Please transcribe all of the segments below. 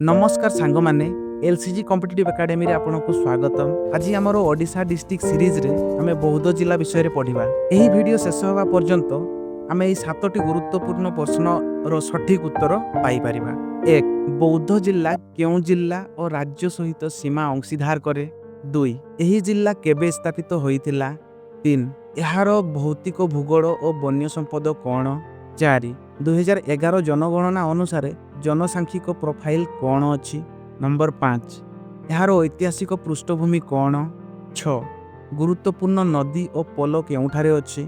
ନମସ୍କାର ସାଙ୍ଗମାନେ, ଏଲ୍ସିଜି କମ୍ପିଟେଟିଭ୍ ଏକାଡେମୀରେ ଆପଣଙ୍କୁ ସ୍ୱାଗତମ। ଆଜି ଆମର ଓଡ଼ିଶା ଡିଷ୍ଟ୍ରିକ୍ଟ ସିରିଜରେ ଆମେ ବୌଦ୍ଧ ଜିଲ୍ଲା ବିଷୟରେ ପଢ଼ିବା। ଏହି ଭିଡ଼ିଓ ଶେଷ ହେବା ପର୍ଯ୍ୟନ୍ତ ଆମେ ଏହି ସାତଟି ଗୁରୁତ୍ୱପୂର୍ଣ୍ଣ ପ୍ରଶ୍ନର ସଠିକ ଉତ୍ତର ପାଇପାରିବା। 1, ବୌଦ୍ଧ ଜିଲ୍ଲା କେଉଁ ଜିଲ୍ଲା ଓ ରାଜ୍ୟ ସହିତ ସୀମା ଅଂଶୀଦାର କରେ? 2, ଏହି ଜିଲ୍ଲା କେବେ ସ୍ଥାପିତ ହୋଇଥିଲା? 3, ଏହାର ଭୌତିକ ଭୂଗୋଳ ଓ ବନ୍ୟ ସମ୍ପଦ କ'ଣ? 4, 2011 ଜନଗଣନା ଅନୁସାରେ ଜନସାଂଖ୍ୟିକ ପ୍ରୋଫାଇଲ କ'ଣ ଅଛି? ନମ୍ବର 5, ଏହାର ଐତିହାସିକ ପୃଷ୍ଠଭୂମି କ'ଣ? 6, ଗୁରୁତ୍ୱପୂର୍ଣ୍ଣ ନଦୀ ଓ ପୋଲ କେଉଁଠାରେ ଅଛି?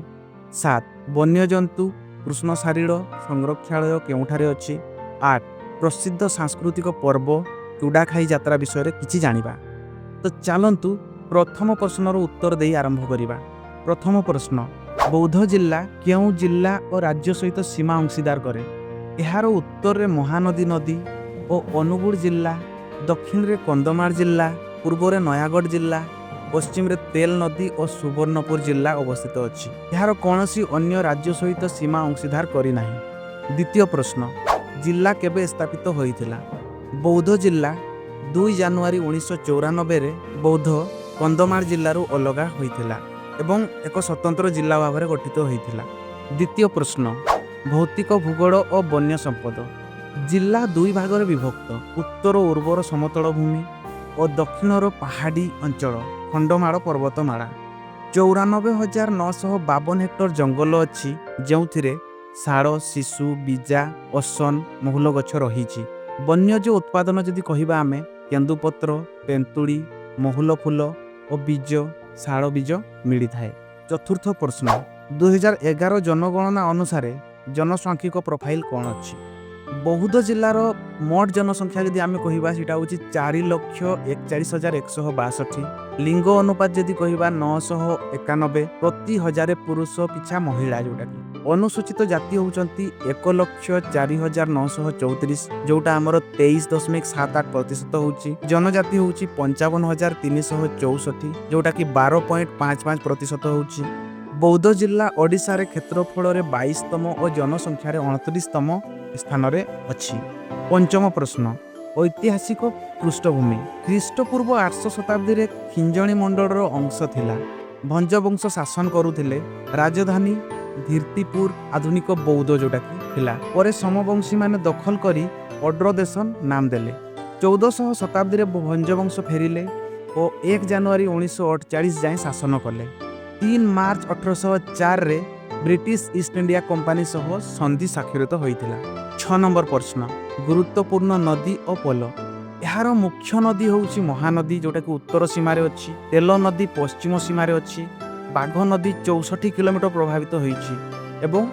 7, ବନ୍ୟଜନ୍ତୁ କୃଷ୍ଣସାରିଳ ସଂରକ୍ଷାଳୟ କେଉଁଠାରେ ଅଛି? 8, ପ୍ରସିଦ୍ଧ ସାଂସ୍କୃତିକ ପର୍ବ ଚୁଡ଼ାଖାଇ ଯାତ୍ରା ବିଷୟରେ କିଛି ଜାଣିବା। ତ ଚାଲନ୍ତୁ, ପ୍ରଥମ ପ୍ରଶ୍ନର ଉତ୍ତର ଦେଇ ଆରମ୍ଭ କରିବା। ପ୍ରଥମ ପ୍ରଶ୍ନ, ବୌଦ୍ଧ ଜିଲ୍ଲା କେଉଁ ଜିଲ୍ଲା ଓ ରାଜ୍ୟ ସହିତ ସୀମା ଅଂଶୀଦାର କରେ? ଏହାର ଉତ୍ତରରେ ମହାନଦୀ ନଦୀ ଓ ଅନୁଗୁଳ ଜିଲ୍ଲା, ଦକ୍ଷିଣରେ କନ୍ଧମାଳ ଜିଲ୍ଲା, ପୂର୍ବରେ ନୟାଗଡ଼ ଜିଲ୍ଲା, ପଶ୍ଚିମରେ ତେଲ ନଦୀ ଓ ସୁବର୍ଣ୍ଣପୁର ଜିଲ୍ଲା ଅବସ୍ଥିତ ଅଛି। ଏହାର କୌଣସି ଅନ୍ୟ ରାଜ୍ୟ ସହିତ ସୀମା ଅଂଶୀଦାର କରିନାହିଁ। ଦ୍ୱିତୀୟ ପ୍ରଶ୍ନ, ଜିଲ୍ଲା କେବେ ସ୍ଥାପିତ ହୋଇଥିଲା? ବୌଦ୍ଧ ଜିଲ୍ଲା 2 ଜାନୁଆରୀ 1994ରେ ବୌଦ୍ଧ କନ୍ଧମାଳ ଜିଲ୍ଲାରୁ ଅଲଗା ହୋଇଥିଲା ଏବଂ ଏକ ସ୍ୱତନ୍ତ୍ର ଜିଲ୍ଲା ଭାବରେ ଗଠିତ ହୋଇଥିଲା। ଦ୍ୱିତୀୟ ପ୍ରଶ୍ନ, ଭୌତିକ ଭୂଗୋଳ ଓ ବନ୍ୟ ସମ୍ପଦ। ଜିଲ୍ଲା ଦୁଇ ଭାଗରେ ବିଭକ୍ତ: ଉତ୍ତର ଉର୍ବର ସମତଳ ଭୂମି ଓ ଦକ୍ଷିଣର ପାହାଡ଼ି ଅଞ୍ଚଳ ଖଣ୍ଡମାଳ ପର୍ବତମାଳା। 94,952 ହେକ୍ଟର ଜଙ୍ଗଲ ଅଛି, ଯେଉଁଥିରେ ଶାଳ, ଶିଶୁ, ବିଜା, ଅସନ, ମହୁଲ ଗଛ ରହିଛି। ବନ୍ୟଜ ଉତ୍ପାଦନ ଯଦି କହିବା ଆମେ, କେନ୍ଦୁପତ୍ର, ତେନ୍ତୁଳି, ମହୁଲ ଫୁଲ ଓ ବୀଜ, ଶାଳ ବୀଜ ମିଳିଥାଏ। ଚତୁର୍ଥ ପ୍ରଶ୍ନ, 2011 ଜନଗଣନା ଅନୁସାରେ ଜନସାଂଖ୍ୟିକ ପ୍ରୋଫାଇଲ କ'ଣ ଅଛି? ବୌଦ୍ଧ ଜିଲ୍ଲାର ମୋଟ ଜନସଂଖ୍ୟା ଯଦି ଆମେ କହିବା, ସେଇଟା ହେଉଛି 4,41,162। ଲିଙ୍ଗ ଅନୁପାତ ଯଦି କହିବା, 991 ପ୍ରତି ହଜାରେ ପୁରୁଷ ପିଛା ମହିଳା। ଯେଉଁଟାକି ଅନୁସୂଚିତ ଜାତି ହେଉଛନ୍ତି 1,04,934, ଯେଉଁଟା ଆମର 23.78% ହେଉଛି। ଜନଜାତି ହେଉଛି 55,364, ଯେଉଁଟାକି 12.55% ହେଉଛି। ବୌଦ୍ଧ ଜିଲ୍ଲା ଓଡ଼ିଶାରେ କ୍ଷେତ୍ରଫଳରେ 22ତମ ଓ ଜନସଂଖ୍ୟାରେ 29ତମ ସ୍ଥାନରେ ଅଛି। ପଞ୍ଚମ ପ୍ରଶ୍ନ, ଐତିହାସିକ ପୃଷ୍ଠଭୂମି। ଖ୍ରୀଷ୍ଟପୂର୍ବ 800 ଶତାବ୍ଦୀରେ ଖିଞ୍ଜଣି ମଣ୍ଡଳର ଅଂଶ ଥିଲା। ଭଞ୍ଜବଂଶ ଶାସନ କରୁଥିଲେ। ରାଜଧାନୀ ଧୀର୍ତ୍ତିପୁର, ଆଧୁନିକ ବୌଦ୍ଧ ଯେଉଁଟାକି ଥିଲା। ପରେ ସୋମବଂଶୀମାନେ ଦଖଲ କରି ଓଡ୍ରଦେଶ ନାମ ଦେଲେ। 1400 ଶତାବ୍ଦୀରେ ଭଞ୍ଜବଂଶ ଫେରିଲେ ଓ 1 ଜାନୁଆରୀ 1948 ଯାଏଁ ଶାସନ କଲେ। 3 ମାର୍ଚ୍ଚ 1804ରେ ବ୍ରିଟିଶ ଇଷ୍ଟ ଇଣ୍ଡିଆ କମ୍ପାନୀ ସହ ସନ୍ଧି ସ୍ୱାକ୍ଷରିତ ହୋଇଥିଲା। 6 ନମ୍ବର ପ୍ରଶ୍ନ, ଗୁରୁତ୍ୱପୂର୍ଣ୍ଣ ନଦୀ ଓ ପୋଲ। ଏହାର ମୁଖ୍ୟ ନଦୀ ହେଉଛି ମହାନଦୀ, ଯେଉଁଟାକି ଉତ୍ତର ସୀମାରେ ଅଛି। ତେଲ ନଦୀ ପଶ୍ଚିମ ସୀମାରେ ଅଛି। ବାଘ ନଦୀ 64 କିଲୋମିଟର ପ୍ରବାହିତ ହୋଇଛି ଏବଂ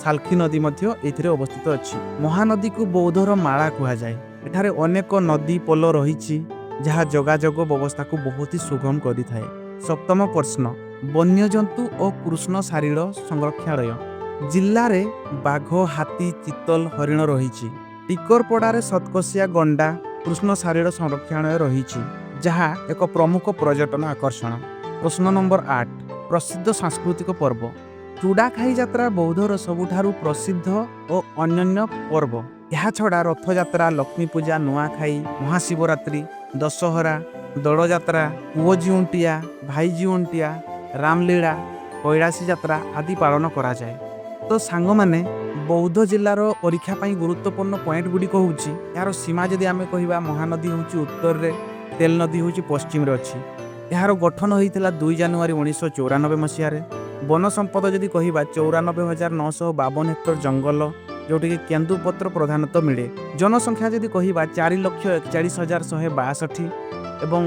ସାଲଖି ନଦୀ ମଧ୍ୟ ଏଥିରେ ଅବସ୍ଥିତ ଅଛି। ମହାନଦୀକୁ ବୌଦ୍ଧର ମାଳା କୁହାଯାଏ। ଏଠାରେ ଅନେକ ନଦୀ ପୋଲ ରହିଛି, ଯାହା ଯୋଗାଯୋଗ ବ୍ୟବସ୍ଥାକୁ ବହୁତ ହି ସୁଗମ କରିଥାଏ। ସପ୍ତମ ପ୍ରଶ୍ନ, ବନ୍ୟଜନ୍ତୁ ଓ କୃଷ୍ଣସାରିଳ ସଂରକ୍ଷାଳୟ। ଜିଲ୍ଲାରେ ବାଘ, ହାତୀ, ଚିତଲ, ହରିଣ ରହିଛି। ଟିକରପଡ଼ାରେ ସତକୋଶିଆ ଗଣ୍ଡା କୃଷ୍ଣସାରିଳ ସଂରକ୍ଷାଳୟ ରହିଛି, ଯାହା ଏକ ପ୍ରମୁଖ ପର୍ଯ୍ୟଟନ ଆକର୍ଷଣ। ପ୍ରଶ୍ନ ନମ୍ବର 8, ପ୍ରସିଦ୍ଧ ସାଂସ୍କୃତିକ ପର୍ବ। ଚୁଡ଼ାଖାଇ ଯାତ୍ରା ବୌଦ୍ଧର ସବୁଠାରୁ ପ୍ରସିଦ୍ଧ ଓ ଅନନ୍ୟ ପର୍ବ। ଏହା ଛଡ଼ା ରଥଯାତ୍ରା, ଲକ୍ଷ୍ମୀ ପୂଜା, ନୂଆଖାଇ, ମହାଶିବରାତ୍ରି, ଦଶହରା, ଦୋଳଯାତ୍ରା, ପୁଅ ଜିଉଣ୍ଟିଆ, ଭାଇ ଜିଉଣ୍ଟିଆ, ରାମଲୀଳା, କୈଳାସୀ ଯାତ୍ରା ଆଦି ପାଳନ କରାଯାଏ। ତ ସାଙ୍ଗମାନେ, ବୌଦ୍ଧ ଜିଲ୍ଲାର ପରୀକ୍ଷା ପାଇଁ ଗୁରୁତ୍ୱପୂର୍ଣ୍ଣ ପଏଣ୍ଟ ଗୁଡ଼ିକ ହେଉଛି, ଏହାର ସୀମା ଯଦି ଆମେ କହିବା, ମହାନଦୀ ହେଉଛି ଉତ୍ତରରେ, ତେଲ ନଦୀ ହେଉଛି ପଶ୍ଚିମରେ ଅଛି। ଏହାର ଗଠନ ହୋଇଥିଲା 2 ଜାନୁଆରୀ 1994 ମସିହାରେ। ବନ ସମ୍ପଦ ଯଦି କହିବା, 94,952 ହେକ୍ଟର ଜଙ୍ଗଲ, ଯେଉଁଠିକି କେନ୍ଦୁପତ୍ର ପ୍ରଧାନତଃ ମିଳେ। ଜନସଂଖ୍ୟା ଯଦି କହିବା, 4,41,162 ଏବଂ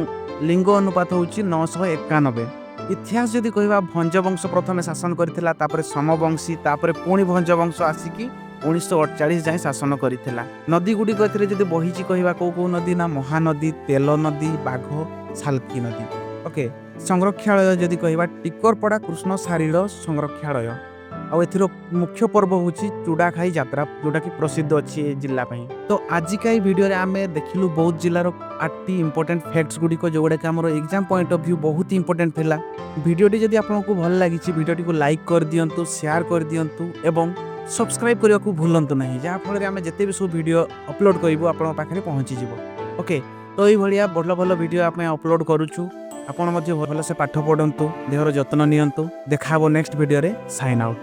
ଲିଙ୍ଗ ଅନୁପାତ ହେଉଛି 991। ଇତିହାସ ଯଦି କହିବା, ଭଞ୍ଜବଂଶ ପ୍ରଥମେ ଶାସନ କରିଥିଲା, ତାପରେ ସୋମବଂଶୀ, ତାପରେ ପୁଣି ଭଞ୍ଜବଂଶ ଆସିକି 1948 ଯାଏଁ ଶାସନ କରିଥିଲା। ନଦୀ ଗୁଡ଼ିକ ଏଥିରେ ଯଦି ବହିଛି କହିବା, କେଉଁ କେଉଁ ନଦୀ ନା ମହାନଦୀ, ତେଲ ନଦୀ, ବାଘ, ସାଲକି ନଦୀ। ଓକେ, ସଂରକ୍ଷାଳୟ ଯଦି କହିବା, ଟିକରପଡ଼ା କୃଷ୍ଣସାରିଳ ସଂରକ୍ଷାଳୟ। ଆଉ ଏଥିର ମୁଖ୍ୟ ପର୍ବ ହେଉଛି ଚୁଡ଼ାଖାଇ ଯାତ୍ରା, ଯେଉଁଟାକି ପ୍ରସିଦ୍ଧ ଅଛି ଏ ଜିଲ୍ଲା ପାଇଁ। ତ ଆଜିକା ଏଇ ଭିଡ଼ିଓରେ ଆମେ ଦେଖିଲୁ ବୌଦ୍ଧ ଜିଲ୍ଲାର ଆଠଟି ଇମ୍ପୋର୍ଟାଣ୍ଟ ଫ୍ୟାକ୍ଟସ୍ ଗୁଡ଼ିକ, ଯେଉଁଗୁଡ଼ାକ ଆମର ଏକ୍ଜାମ୍ ପଏଣ୍ଟ ଅଫ୍ ଭ୍ୟୁ ବହୁତ ଇମ୍ପୋର୍ଟାଣ୍ଟ ଥିଲା। ଭିଡ଼ିଓଟି ଯଦି ଆପଣଙ୍କୁ ଭଲ ଲାଗିଛି, ଭିଡ଼ିଓଟିକୁ ଲାଇକ୍ କରିଦିଅନ୍ତୁ, ସେୟାର କରିଦିଅନ୍ତୁ ଏବଂ ସବସ୍କ୍ରାଇବ୍ କରିବାକୁ ଭୁଲନ୍ତୁ ନାହିଁ, ଯାହାଫଳରେ ଆମେ ଯେତେ ବି ସବୁ ଭିଡ଼ିଓ ଅପଲୋଡ଼ କରିବୁ, ଆପଣଙ୍କ ପାଖରେ ପହଞ୍ଚିଯିବ। ଓକେ, ତ ଏଇଭଳିଆ ଭଲ ଭଲ ଭିଡ଼ିଓ ଆମେ ଅପଲୋଡ଼ କରୁଛୁ। ଆପଣ ମଧ୍ୟ ଭଲସେ ପାଠ ପଢ଼ନ୍ତୁ, ଦେହର ଯତ୍ନ ନିଅନ୍ତୁ। ଦେଖା ହେବ ନେକ୍ସଟ ଭିଡ଼ିଓରେ। Sign out.